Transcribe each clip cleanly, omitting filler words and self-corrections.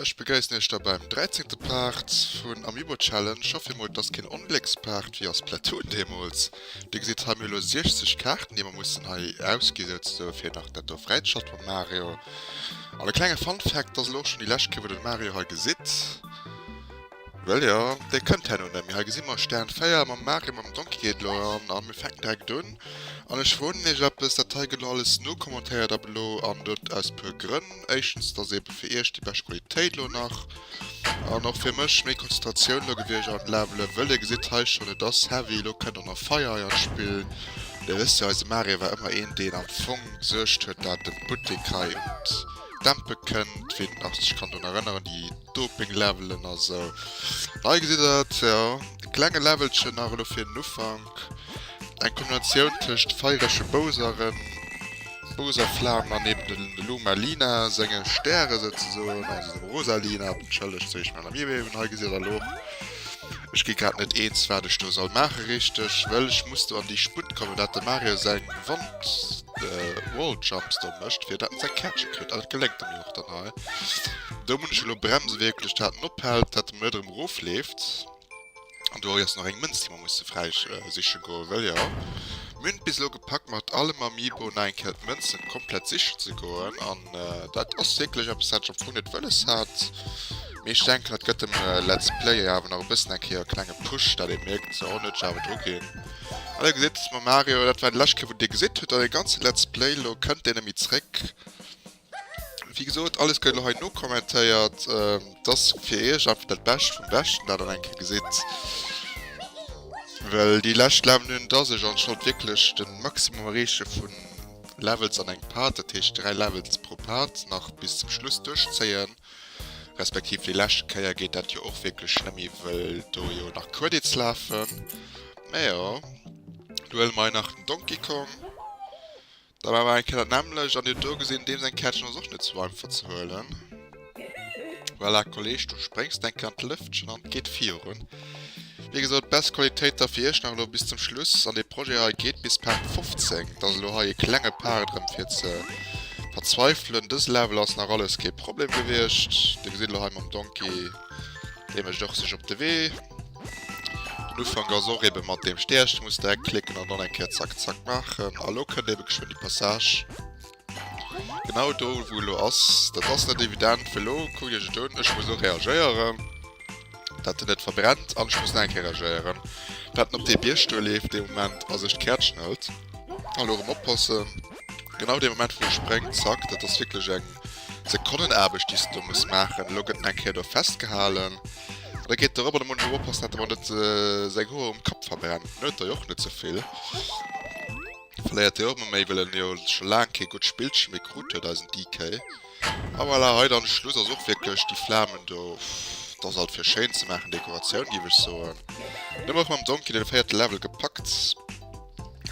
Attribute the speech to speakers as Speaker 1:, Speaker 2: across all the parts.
Speaker 1: Ech begréissen iech da beim dräizéngte Part vun Amiibo Challenge. Ech hoffe mol et ass keen Ongléckspart wéi a Splatoon deemools. Dir gesitt hei mir hu lo 60 Kaarten déi mer mussen hei ausgi souzesoe fir nach dat do fräizeschalten mam Mario. An e klenge Fun Fact, et ass elo och schonn déi lescht Kéier wou der de Mario hei gesitt. Well jo, dee kënnt herno net méi. Hei gesi mer Stern 4 mam Mario, mam Donkey geet elo eran a mir fänken direkt un. An ech verroden iech eppes, dat hei gëtt elo alles nokommentéiert ab elo an dat aus puer Grënn. Éischtens, dass eebe fir iech déi bescht Qualitéit elo nach an och fir mech méi Konzentratioun elo gewiescht an Levelen, wëll dir gesitt hei schonn, et ass heavy, elo kënnt och nach Feier hei an d'Spill. Dir wësst jo, eise Mario war ëmmer een, deen am Fong gesuergt huet, dat de Buttek hei un d'Dämpe kënnt, wien nach sech kann drun erënneren, déi. Doping-Levelen a sou. Hei gesitt der et, jo, e klenge Levelchen nach elo fir den Ufank. Eng Kombinatioun tëscht feierege Bowseren, Bowserflamen an eben den Luma Lina senge Stäre souzesoen, also dem Rosalina, entschëllegt, sou heescht mäin Amiibo eben. Hei gesitt der elo och, ech gi grad net eens, wat ech do soll maache richteg, wëll ech muss do an déi Sputt kommen, dat de Mario seng Wand, Walljumps do mécht, fir dat en säi Käertche kritt. An et geléngt em jo och dann hei. Do mun ech elo bremsen wierklech dat en ophält, dat en net erëm erofleeft. An do ass nach eng Mënz déi mer musse fräi siche goen, well jo mir hunn et bis elo gepackt mat allem Amiibo nach eng Kéier d'Mënzen komplett sichen ze goen an dat ass wierklech eppes wat ech am Fong net wëlles hat, mee ech denken dat gëtt dem Let's Play awer nach e bëssen eng Kéier e klenge Push, dat ee mierkt sou oh net ech awer dru ginn. An dir gesitt mam Mario, dat war déi lescht Kéier wou dir gesitt hutt an dee ganze Let's Play, elo kënnt deen nemmi zréck. Wéi gesot, alles gëtt elo hei nokommentéiert. Et ass fir iech einfach dat Bescht vum Beschten, dat der eng Kéier gesitt. Well déi lescht Leveln hunn, dass ech anscheinend wierklech de Maximum erreeche vu Levels an engem Part, dat heescht 3 Levels pro Part nach bis zum Schluss duerchzéien. Respektiv déi lescht Kéier geet dat jo och wierklech nëmme, wëll do jo nach Credits lafen. Mä jo, do huele mer hei nach den Donkey Kong. Da war awer eng Kéier dat nämmlecht an dir hutt do gesinn, deem seng Kärtchen ass och net sou einfach ze huelen. Voilà Kolleg, du spréngs eng Kéier an d'Lëftchen an et geet virun. Wéi gesot, best Qualitéit da fir iech nach elo bis zum Schluss an dee Projet hei geet bis Part 15. Et ass elo hei e klenge Part erëm fir ze verzweifelen. Dëse Level ass nach alles kee Problem gewiescht. Dir gesitt elo hei mam Donkey, dee mécht och sech op de Wee. Den Ufank ass och eben mat deem Stäerchen, du muss direkt klicken an dann eng Kéier zack zack maachen. A lo kënnt eben geschwënn déi Passage, genau do wou elo ass. Dat ass net evident, well lo kuckt iech et un, ech muss elo reagéieren, dat en net verbrennt an ech muss nach eng Kéier reagéieren, dat en op dee Bierg do leeft dee Moment a sech d'Käertchen hëlt. A lo erëm oppassen, genau dee Moment wou e spréngt, zack, dat ass wierklech eng Sekonnenaarbecht déi s de do muss maachen. Elo gëtt en eng Kéier do festgehalen. Da geet der op an da muss ech och oppassen, dat e mer net seng Hoer um Kapp verbrennt. En huet der jo och net sou vill. Verléiert jo och ëmmer méi, well en jo scho laang kee gutt Spillche méi krut huet, eisen DK. A voilà, hei dann de Schluss ass och wierklech déi Flamen do, dat ass alt fir schéin ze maachen, Dekoratioun géif ech soen. Dann hu mer och mam Donkey de véierte Level gepackt.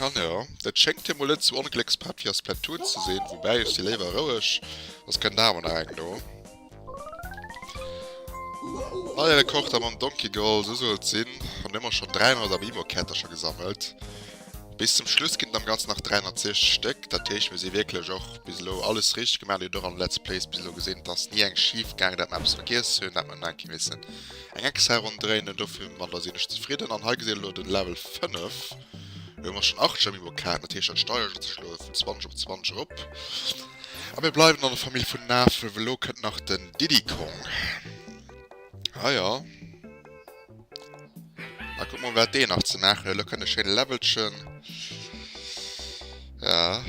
Speaker 1: An jo, dat schéngt jo mol net sou ongléckspat wéi a Splatoon ze sinn, woubäi ech si léiwer roueg, soss kënnt awer nach eng no. Neie Rekord a mam Donkey geholl, sou soll et sinn. An hu mer schonn 300 Amiibo-Käertercher gesammelt. Bis zum Schluss ginn et am Ganzen nach 360 Stéck. Dat heescht, mir si wierklech och bis elo alles richteg gemaach. Dir hutt och am Let's Plays bis elo gesinn, et ass ni eng schif gaangen, dat mer eppes vergiess hunn, dat mer nach eng Kéier missen eng extra Ronn dréinen. An dofir mat sinn ech zefridden. An hei gesitt der elo de Level 5. Do hu mer schonn 80 Amiibo-Kaarten. Dat heescht, dat steigert sech elo vun 20 op 20 erop. A mir bleiwen an der Famill vun den Afen, well elo kënnt nach den Diddy Kong. Ah jo. A kuck mol wat deen nach ze maachen huet. Elo kënnt e schéine Levelchen. Ja,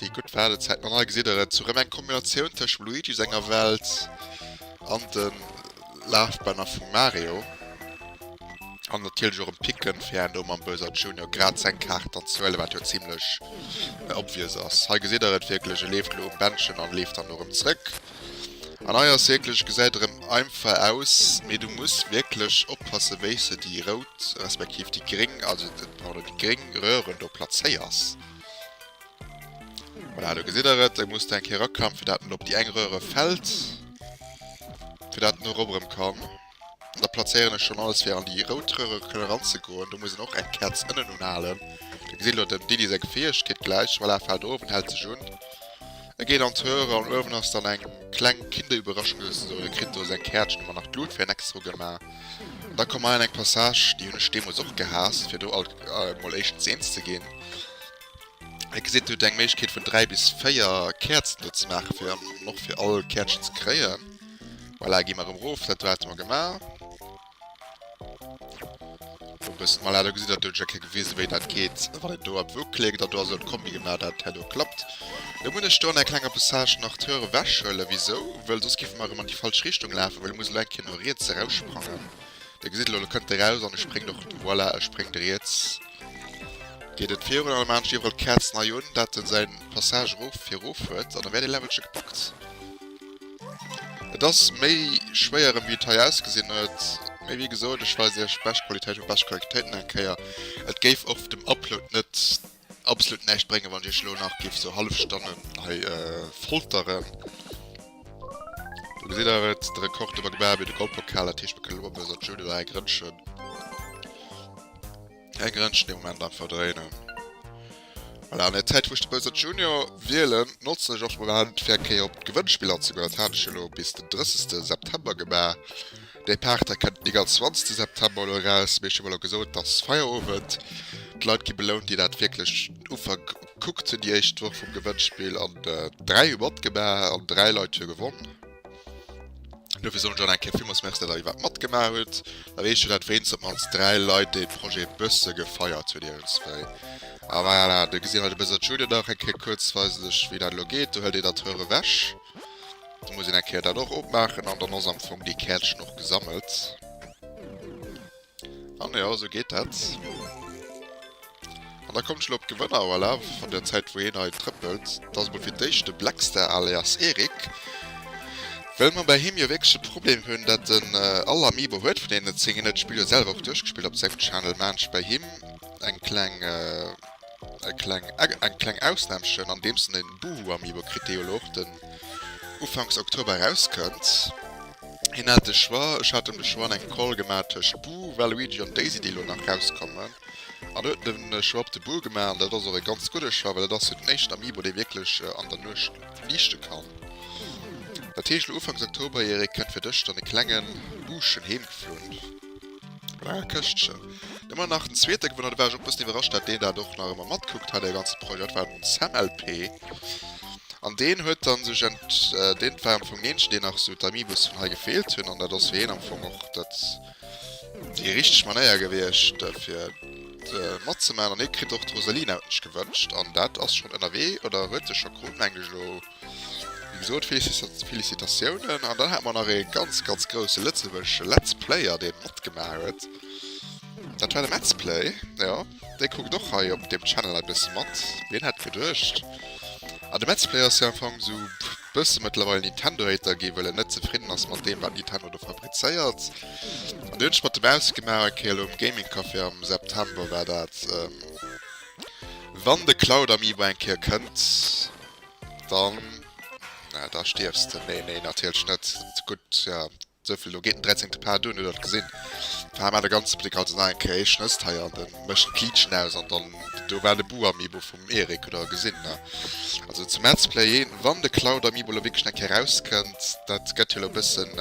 Speaker 1: déi gutt Waardezäiten. An hei gesitt der et, sou rëm eng Kombinatioun tëscht dem Luigi senger Welt an de Lafbänner vum Mario. An natierlech och en Picken fir herno mam Bowser Junior grad seng Kaart dann ze huelen, wat jo zimlech obvious ass. Hei gesitt der et wierklech, e leeft elo um Bändchen an leeft dann elo erëm zrëck. An hei ass wierklech, gesäit erëm einfach aus, mee du muss wierklech oppassen, wéi s de déi rout, respektiv déi gréng, also pardon, déi gréng Röhren do plazéiers. Voilà, do gesitt der et, e muss da eng Kéier eraklammen, fir dat en op déi eng Röhre fält, fir dat en erop erëm kann. Da plazéieren ech schon alles fir an déi rout Röhre kënne ranzegoen. Do muss een och eng Käerz ënnen unhalen. Da gesitt elo dem Diddy seng Fäegkeet gläich. Voilà, fält of en hält sech un. E geet an d'Röhre an uewen ass dann eng. kleng Kinderüberraschung souzesoen. E kritt do seng Käertchen, hu mer nach d'Lut fir en extra gemaach. An da komme mer an eng Passage, déi hunn ech deemools och gehaasst, fir do alt emol éischtens eens ze ginn. Dir gesitt, dir hutt eng Méiglechkeet vun 3 bis 4 Käerzen do ze maachen, fir an och fir all Käertchen ze kréien. Voilà, gi mer erëm erof, dat do hate mer gemaach. Do e bëssen, voilà, do gesitt der, do hunn ech eng Kéier gewisen, wéi dat geet, wann een do op wou klickt. An do ass elo d'Kombi gemaach, dat herno klappt. Lo muss ech do an der klenger Passage nach d'Höre ewechhuelen. Wisou? Wëll soss géife mer erëm an déi falsch Richtung lafen, well e muss elo eng Kéier no riets eraussprangen. Dir gesitt elo, elo kënnt e raus an e spréngt och, voilà, e spréngt riets. Geet et virun an da maan ech iwwerall d'Käerzen hei un, dat en säin Passage erof fir erof huet an da wär dee Levelche gepackt. Et ass méi schwéier erëm wéi et hei ausgesinn huet, mee wéi gesot ech weisen iech bescht Qualitéit vu bescht Qualitéiten eng Kéier. Et géif och dem Upload net absolut näischt bréngen wann ech iech elo nach géif sou hallef Stonnen hei folteren. Do gesitt der et, de Rekord hu mer gemaach, mir hunn de Goldpokal, dat heescht mir kënnen elo mam Bowser Junior eng Rënnchen. Eng Rënnchen dee Moment einfach dréinen. Voilà, an der Zäit wou ech de Bowser Junior wielen, notzen ech och de Moment fir eng Kéier op d'Gewënnspill anzegoen. Dat hat ech jo elo bis den 30. September gemaach. Déi Part hei kënnt 29. September elo eraus, mee ech hu mer elo gesot, et ass Feierowend, d'Leit gi belount déi dat wierklech Ufank gekuckt hunn, déi éischt Woch vum Gewënnspill, an 3 hu matgemaach an 3 Leit hu gewonn. Dofir soen ech och nach eng Kéier villmools Merci, datt der iwwerhaapt matgemaach hutt. Da weess ech jo dat wéinst op d'mannst 3 Leit dee Projet e bësse gefeiert hunn iergendswéi. A voilà, do gesi mer de Buzzer Junior nach eng Kéier kuerz, weisen ech wéi dat elo geet. Do hëlt een dat Röhr ewech, do muss een eng Kéier dat och opmaachen an dann ass am Fong déi Käertchen och gesammelt. An jo, esou geet dat. An da kommt ech elo op d'Gewënner, voilà, an der Zäit wou hien hei trëppelt. Dat ass emol fir d'éischt de Blackstar alias Eric. Well mer bei him jo wierklech de Problem hunn, dat en all Amiibo huet vun deenen 10. Hien huet d'Spill jo selwer och duerchgespillt op sengem Channel. Maan ech bei him eng kleng, e kleng, eng kleng Ausnamchen, andeems en den Boohoo Amiibo kritt, dee jo elo och den Ufanks Oktober erauskënnt. Hien hat de Choix, ech hat em de Choix an engem Call gemaach tëscht Boo, Waluigi an Daisy, déi elo nach rauskommen. An huet en de Choix op de Boo gemaach an dat ass och e ganz gudde Choix, well dat ass jo den éischten Amiibo, dee wierklech an der Nuecht liichte kann. Dat heescht, elo Ufanks Oktober, Erik, kënnt fir dech dann e klenge Buuschen heemgeflunn mat enger Këschtchen. Dann hu mer nach den zweete Gewënner, do war ech och e bëssen iwwerrascht, dat deen dat och nach ëmmer matkuckt hat, dee ganze Projet, dat war den Sam LP. An deen huet dann sech ent, deen war am Fong den eenzegen, deen nach sou d'Amiibos vun hei gefeelt hunn, an dat ass fir hien am Fong och dat déi richteg Manéier gewiescht fir matzemaachen. An hie kritt och d'Rosalina huet sech gewënscht, an dat ass schonn ënnerwee oder huet e scho krut mengen ech elo. Wéi gesot Félicitatiounen. An dann hate mer nach ee ganz ganz grousse lëtzebuergesche Let's Player dee matgemaach huet, dat war de Metzplay, jo. Dee kuckt och hei op deem Channel e bësse mat, wien hätt geduecht. An de Metzplay ass jo am Fong sou bësse mëttlerweil Nintendo-Hater gi, well en net zefridden ass mat deem wat Nintendo do fabrizéiert. An du hunn ech mat dem ausgemaach, eng Kéier elo um Gaming Café am September war dat, wann de Cloud Amiibo eng Kéier kënnt, dann, na da stierfs de. Nee, nee natierlech net, gutt, jo. Souvill, do geet den dräizéngte Part un, hutt der et gesinn? D'Fra mat de ganze Bléck halt nach eng Kéier, ee schnësst hei an de mécht d'Gliitchen aus an dann, do war de Boo-Amiibo vum Eric, hutt der gesinn, ne? Also zum Let's Play, wann de Cloud Amiibo lo wierklech eng Kéier rauskënnt, dat gëtt jo lo e bëssen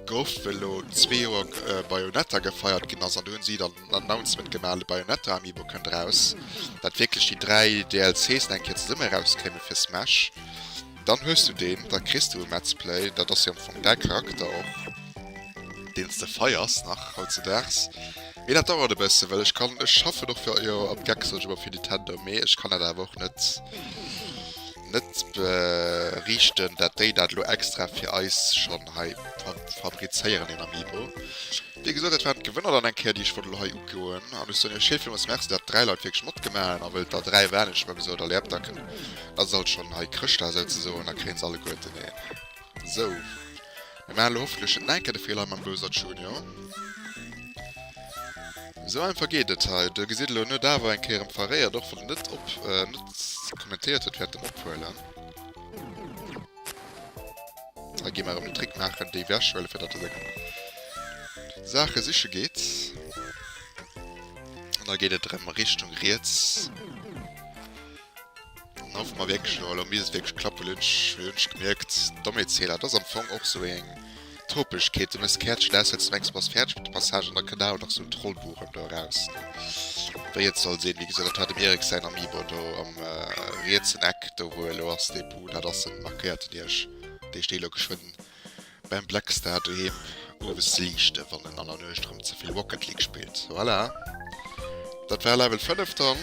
Speaker 1: gehofft, well lo zwee Joer Bayonetta gefeiert ginn ass an do hunn si dann en Announcement gemaach, de Bayonetta Amiibo kënnt raus, dat wierklech déi 3 DLCs nach eng Kéier zesumme rauskéime fir Smash. Dann hues du deen, da kriss du e Metzplay, dat ass jo am Fong däi Charakter och, deen s de feiers nach hautzedaags. Mee dat dauert e bëssen, well ech kann, ech schaffen och fir, jo am Geck sot ech ëmmer fir Nintendo, mee ech kann dat awer och net net beriichten, dat déi dat elo extra fir eis schonn hei fabrizéieren, deen Amiibo. Wéi gesot, dat waren d'Gewënner dann eng Kéier, déi ech wollt elo hei ugoen. An ech soen iech vill villmools Merci, dat 3 Leit wierklech matgemaach hunn. A wëll et der 3 waren, hunn ech mer gesot, allez hop, da ass et alt schonn hei Chrëschtdag souzesoen, da kréien se alleguerten een. Sou, mir maachen elo hoffentlech net nach eng Kéier de Feeler hei mam Bowser Junior. Esou einfach geet et hei. Do gesitt elo, en huet awer eng Kéier erëm verréiert, och wann en net op, net kommentéiert huet während dem Ophuelen. Da gi mer erëm den Trick maachen, déi wechhuelen, fir datt e seng Saache siche geet. An da geet et erëm Richtung riets. Dann hoffe mer wierklech elo, elo misst et wierklech klappen. Elo hunn ech, elo hunn ech gemierkt, Dommheetsfeeler, dat ass am Fong och sou eng Topegkeet. Du méchs d'Käertchen aus, well s du mengs, du bass fäerdeg mat der Passage an da kënnt awer nach sou en Trollbuch erëm do eraus. Wéi et soll sinn. Wéi gesot, dat war dem Eric säin Amiibo do am rietsen Eck, do wou e elo ass, dee Boo, dat ass en, markéiert en iech. Dee steet elo geschwënn beim Blackstar doheem owes ze liichten, wann en an der Nuecht erëm ze vill Rocket League spillt. Voilà, dat war Level 5 dann.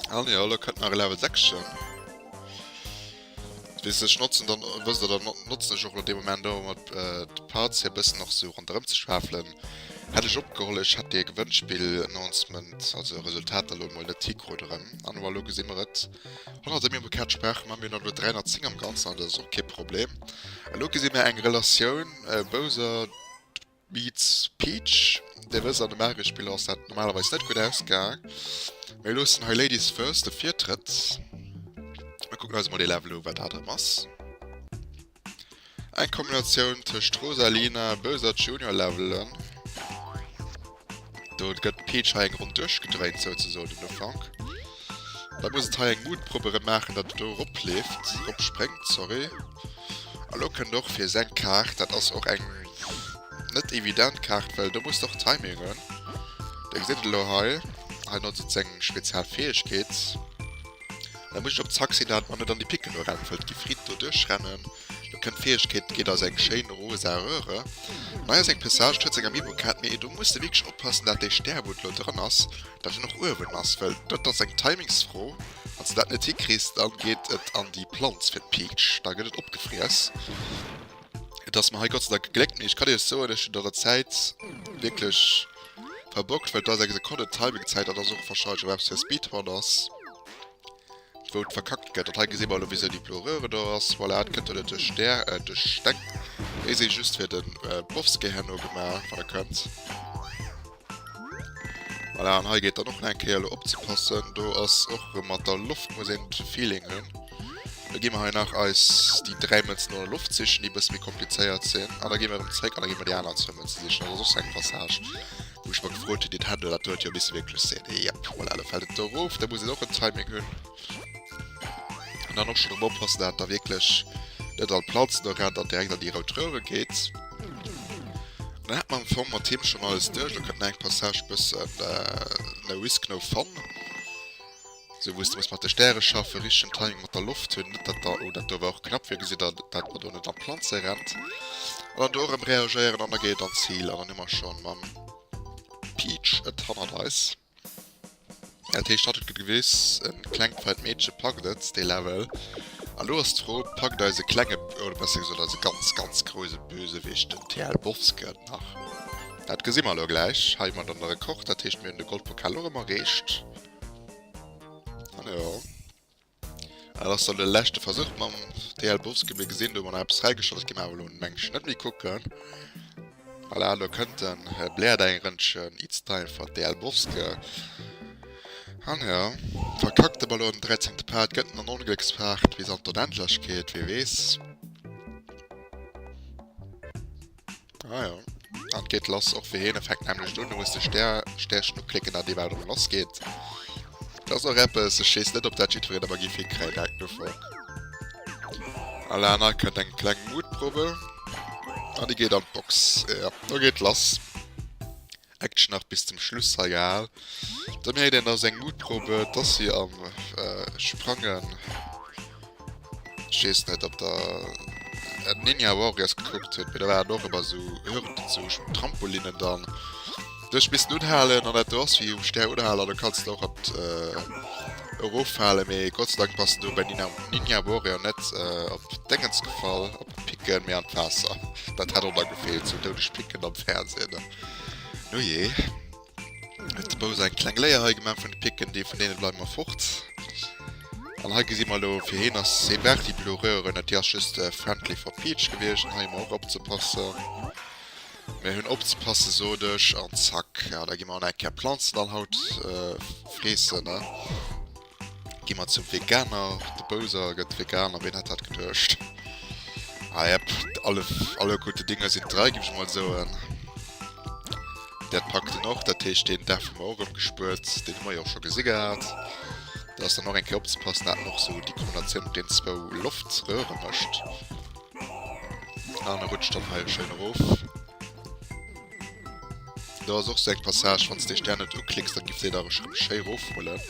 Speaker 1: An jo, elo kënnt nach e Level 6 chen. Weess ech notzen dann, wësst der, dann notzen ech och elo dee Moment och mat d'Parts fir e bëssen och sou ronderëm ze schwafelen. Hätt ech opgeholl, ech hätt dee Gewënnspill-Announcement, also Resultater elo emol net hikrut erëm. An elo gesi mer et. 100 Amiibo Kaart spraache mer, mir hunn der elo 310 am Ganzen, an dat ass och kee Problem. Elo gesi mer eng Relatioun Bowser meets Peach. Dir wësst, an de Mario-Spiller ass dat normalerweis net gutt ausgaang. Mir loossen hei Ladies first de Virtrëtt. Mir kucken eis emol dee Level u, wat dat erëm ass. Eng Kombinatioun tëscht Rosalina, Bowser Junior Levelen. Do gëtt d'Peach hei eng Ronn duerchgedréint souzesoen den Ufank. Da muss et hei eng Mutprobe erëm maachen, datt et do eropleeft, eropspréngt, sorry. A lo kënnt och fir seng Kaart, dat ass och eng net evident Kaart, well do muss de och Timing hunn. Dir gesitt et elo hei, hei notzt et seng spezial Fäegkeet. Da muss ech op Zack sinn, dat mer net an déi Picken do eran wëllt d'Gifrit do duerchrennen. Do kënnt d'Fäegkeet, geet eis eng schéin rosa Röhre. An hei ass eng Passage, et huet seng Amiibo-Kaart, mee do muss de wierklech oppassen, dat dee Stär, wou et elo dran ass, dat en och uewen ass, well dat ass eng Timingsfro. Wann s de dat net hikriss, dann geet et an déi Planz fir d'Peach, da gëtt et opgefriess. Et ass mer hei Gott sei Dank gegléckt, mee ech kann iech soen, ech hunn an der Zäit wierklech verbockt, well et ass eng Sekonn Timingzäit, dat ass och warscheinlech och eppes fir Speedrunners. Wou et verkackt gëtt. An hei gesi mer elo wéisou déi blo Röhre do ass. Voilà, et kënnt do net duerch Stär, äh, duerch Steng. Déi si just fir den äh, Bowski herno gemaach, wann e kënnt. Voilà, an hei geet dann och nach eng Kéier elo opzepassen. Do ass och erëm mat der Loft, muss een Feeling hunn. Da gi mer hei nach eis déi 3 Mënzen an der Loft sichen, déi e bësse méi komplizéiert sinn. An da gi mer erëm zréck an da gi mer déi aner zwou Mënze sichen. Dat ass och sou eng Passage. Wou ech mer gefrot hunn, Nintendo, dat do huet jo misse wierklech sinn. Jep, voilà, lo fält et do erof. Da muss een och en Timing hunn. An dann och schonn erëm oppassen, dat da wierklech net an d'Planzen do rennt an direkt an déi rout Röhre geet. An dann hätt mer am Fong mat him schonn alles duerch. Lo kënnt nach eng Passage bëssen no risk, no fun. Sou wou s de muss mat de Stäre schaffen, richtegen Timing mat der Loft hunn, net dat der, oh dat do war och knapp, wéi gesitt der, dat mer do net an d'Planze rennt. An dann do erëm reagéieren an da geet et an d'Zil an dann hu mer schonn mam Peach et hannert eis. Dat heescht hatt huet gewiss en klengt feit Meedche packt et dee Level. An lo ass d'Fro, packt eise klenge, oder besser gesot eise ganz ganz grouse Bösewicht den TL Bowske et nach? Dat gesi mer elo gläich. Hei hu mer dann de Rekord, dat heescht mir hunn de Goldpokal och erëm erreecht. An jo. Dat ass dann de leschte Versuch mam TL Bowski. Mir gesinn, do hu mer nach eppes fräigeschalt. Dat gi mer awer elo, meng ech, net méi kucken. Voilà, elo kënnt den Blair da eng Rëndchen. It's time for TL Bowski. An jo, verkackt de Ballon, 13. Part. Gëtt en an Onglécksfahrt bis an d'Onendlechkeet, wie weess. Ah ja. An geet lass och fir hien. E fänkt nämlech un. Du muss de Stär, Stärchen uklicken, dat iwwerhaapt erëm lass geet. Dat ass och eppes, ech weess net, ob dat jiddwereen awer géif hikréien direkt den Ufank. Voilà, an hei kënnt eng kleng Mutprobe. An déi geet an d'Box. Ja, do geet lass. Action nach bis zum Schluss hei gehal. Da mierkt een, dass eng Mutprobe, dass si am Sprangen. Ech weess net, ob der Ninja Warriors gekuckt hutt, mee da waren och ëmmer esou Hürden, esou Trampolinnen dann. Du hues missen unhalen an dat do ass wéi um Stär unhalen an du kanns de och an eroffalen, mee Gott sei Dank bass de do bei Ninja Warrior net op d'Déngens gefall, op d'Picken, mee an d'Waasser. Dat hätt och nach gefeelt, sou doudeg Picken am Fernsehen. Nujee. Huet de Bowser eng kleng Léier hei gemaach vun de Picken, déi vun deene bleiwe mer fort. An hei gesi mer elo, fir hien ass, hie brauch déi blo Röhren net, déi ass just friendly for Peach gewiescht. An hei hu mer och opzepassen. Mir hunn opzepassen, sot ech, an zack, ja, da gi mer och nach eng Kéier Planzen dann haut freessen, ne? Gi mer zum Veganer. De Bowser gëtt Veganer, wien hätt dat geduecht? Ah jep, alle, alle gute Dinge sind drei, géif ech mol soen. Dat packt en och, dat heescht deen Dag hu mer och erëm gespuert. Deen hu mer jo och scho gesi gehat. Do ass dann och eng Kéier opzepassen, dat en och sou déi Kombinatioun mat den zwou Loftröhre mécht. An e rutscht dann hei schéin erof. Do ass och sou eng Passage, wann s de Stär net uklicks, dann giff déi da erëm schéi erofrullen.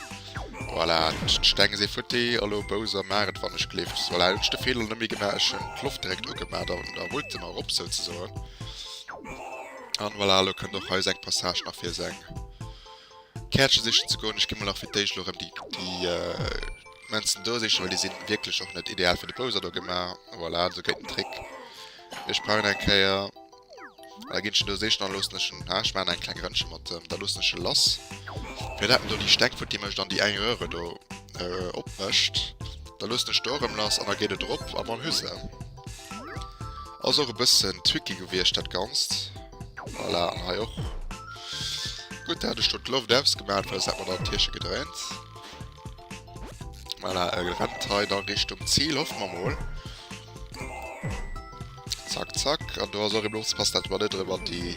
Speaker 1: Voilà, d'Steng si futti. Elo Bowser, maach et wann ech gleeft. Voilà, hunn ech de Feeler net méi gemaach, ech hunn d'Loft direkt ugemaach, da da rullt se mer erop souzesoen. An voilà, elo kënnt och hei sou eng Passage nach fir sou eng Käertche sichen ze goen. Ech gi mol nach fir d'éischt elo erëm déi déi Mënzen do sichen, well déi sinn wierklech och net ideal fir de Bowser do gemaach. Voilà, esou geet den Trick. Ech brauchen eng Kéier. Da ginn ech en do sichen an loossen ech en, ah, ech maachen eng kleng Rënnche mat em, da loossen ech e lass, fir dat en do déi Stäck futti mécht an déi eng Röhre do opmécht. Da loossen ech do erëm lass an da geet et erop a man hu se. Ass och e bëssen tricky gewiescht dat Ganzt. Voilà, an hei och. Gutt, da hat ech do d'Loft ausgemaach, well soss hätt mer dann d'Tierche gedréint. Voilà, e rennt hei da Richtung Zil, hoffe mer mol. Zack, zack. An do ass och eben opzepassen, dat mer net erëm an déi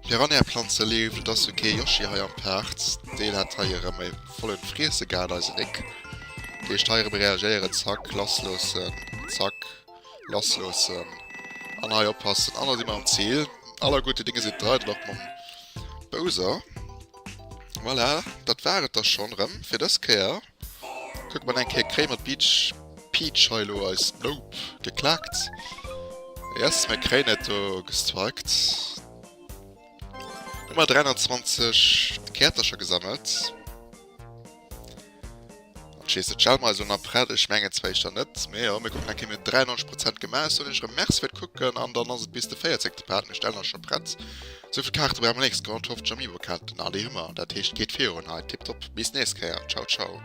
Speaker 1: Piranha-Planze leeft. Et ass jo kee Yoshi hei am Part. Deen hat hei erëm e vollen Friesse gehat, eisen Nick. Dat heescht hei erëm reagéieren, zack, lassloossen, zack. Lassloossen an hei oppassen an da si mer am Ziel. Aller gute Dinge sind drei, dann och mam Bowser. Voilà, dat war et da schonn erëm fir dës Kéier. Kucke mer eng Kéier, kréie mer d'Beach Peach hei elo eis Nope geklaakt? Yes, mir kréien et do gestriked. Nummer 320 Käertercher gesammelt. An ech weess net, stelle mer eis elo nach prett? Ech mengen zwar éischter net, mee jo, mir kucken eng Kéier. Mir hunn 93 Prozent gemaach. Ech soen iech erëm Merci fir d'Kucken an dann ass et bis de 14. Part. Mir stellen eis scho prett. Souvill Kaarte brauche mer nächst Kéier, 150 Amiibo-Kaarten, ah déi hu mer. Dat heescht, geet virun hei, tiptop. Bis nächst Kéier, ciao ciao.